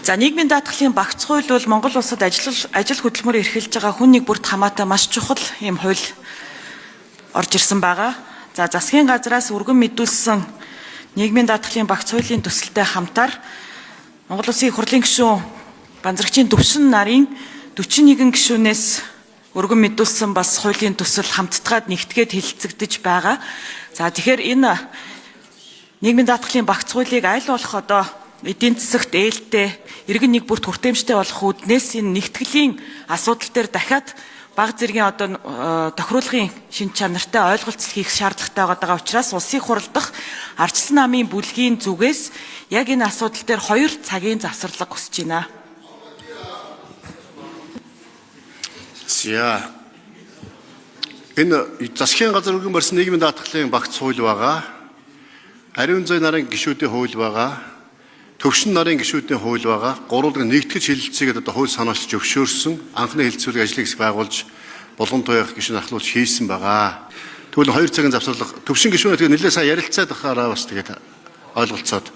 За нийгмийн даатгалын багц хууль бол Монгол улсад ажил хөдөлмөр эрхэлж байгаа хүн нэг бүрт хамаатай маш чухал юм хууль орж ирсэн байгаа. За засгийн газраас өргөн мэдүүлсэн нийгмийн даатгалын багц хуулийн төсөлтэй хамтаар Монгол Улсын их хурлын гишүүн Банзрагчийн Төвшин нарын 41 гишүүнээс өргөн мэдүүлсэн бас хуулийн төсөл хамттгаад нэгтгээд хэлэлцэгдэж байгаа. За тэгэхээр энэ нийгмийн даатгалын багц хуулийг аль болох одоо эдийн засагт ээлтэй иргэн нэг бүрт хүртээмжтэй болох үүднээс энэ нэгтгэлийн асуудал дээр дахиад баг зэргийн одоо тохируулгын шин чанартай ойлголцол хийх шаардлагатай байгаа учраас улсын хурал дахь ардчилсан намын бүлгийн зүгээс яг энэ асуудал дээр 2 цагийн завсарлага хүсэж байна. За энэ засгийн газар өргөн барьсан нийгмийн даатгалын багц хууль байгаа. Ариун зай нарын гишүүдийн хууль байгаа. Төвшин нарын гишүүдийн хууль байгаа. Гурван нэгтгэж хэлэлцээгээд одоо хууль санаачилж зөвшөөрсөн. Анхны хэлэлцүүлэг ажлын хэсэг байгуулж Булган туяах гишүүн ахлуулж хийсэн байгаа. Тэгвэл 2 цагийн завсарлага төвшин гишүүнээ тэгээ нэлээд сайн ярилцаад ахаараа бас тэгээд ойлголцоод